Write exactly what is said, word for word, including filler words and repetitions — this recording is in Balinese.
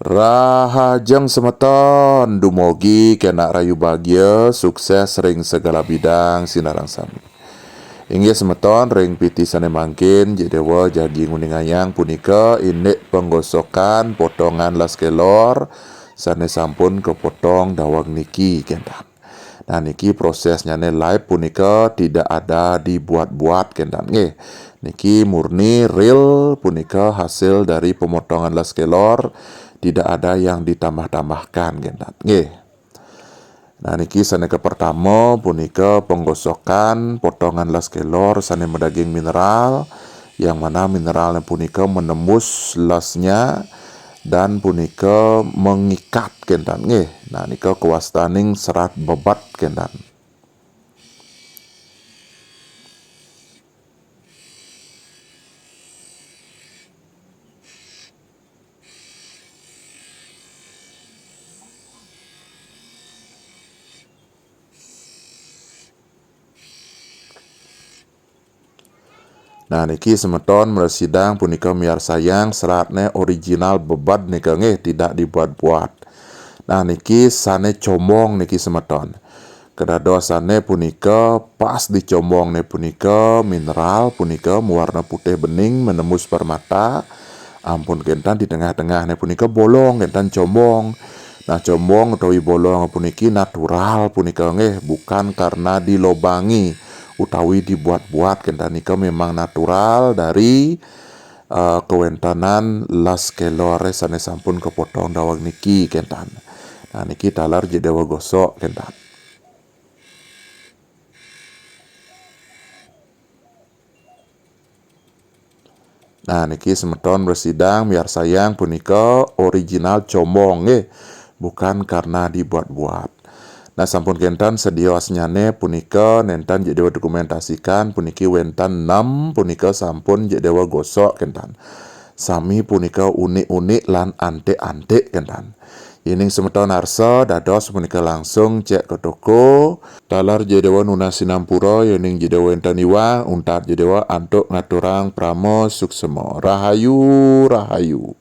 Rahajeng semeton, dumogi kenak rahayu bagia, sukses ring segala bidang sinareng sami. Inggih semeton, ring piti sane mangkin, Jik Dewa jagi nguningayang punika indik penggosokan potongan las kelor sane sampun kapotong daweg niki, kentan. Nah, niki prosesnyane live punika tidak ada dibuat-buat, kentan. Nggih. Niki murni real punika hasil dari pemotongan las kelor, tidak ada yang ditambah-tambahkan, kentan. Nggih. Nah, niki sane kapertama punika penggosokan potongan las kelor sane madaging mineral, yang mana mineralnya punika menembus lasnya dan punika mengikat, kentan. Nggih. Nah, nika kawastaning serat bebet, kentan. Nah, niki semeton mrasidang punika miarsayang seratne original bebed nika, nggih, tidak dibuat-buat. Nah, niki sane combong niki semeton. Kedadosane punika pas dicombongne punika mineral punika mawarna putih bening menembus permata. Ampun, kentan, di tengah-tengahne punika bolong, kentan, combong. Nah, combong utawi bolong puniki natural punika, nggih, bukan karena dilobangi utawi dibuat-buat, kentan, nika memang natural dari, eh, kawentenan las kelore sane sampun kapotong daweg niki, kentan. Nah, niki taler Jik Dewa gosok, kentan. Nah, niki semeton mrasidang miarsayang punika original combong, nggih, bukan karena dibuat-buat. Nah, sampun kentan sedia asnyane punika nenten Jik Dewa dokumentasikan puniki wenten enam punika sampun Jik Dewa gosok, kentan. Sami punika unik-unik lan antik-antik, kentan. Yening semeton arsa dados punika langsung cek ke toko. Taler Jik Dewa nunas sinampura, yening Jik Dewa wenten iwang, untat Jik Dewa antuk ngaturang parama suksema. Rahayu, rahayu.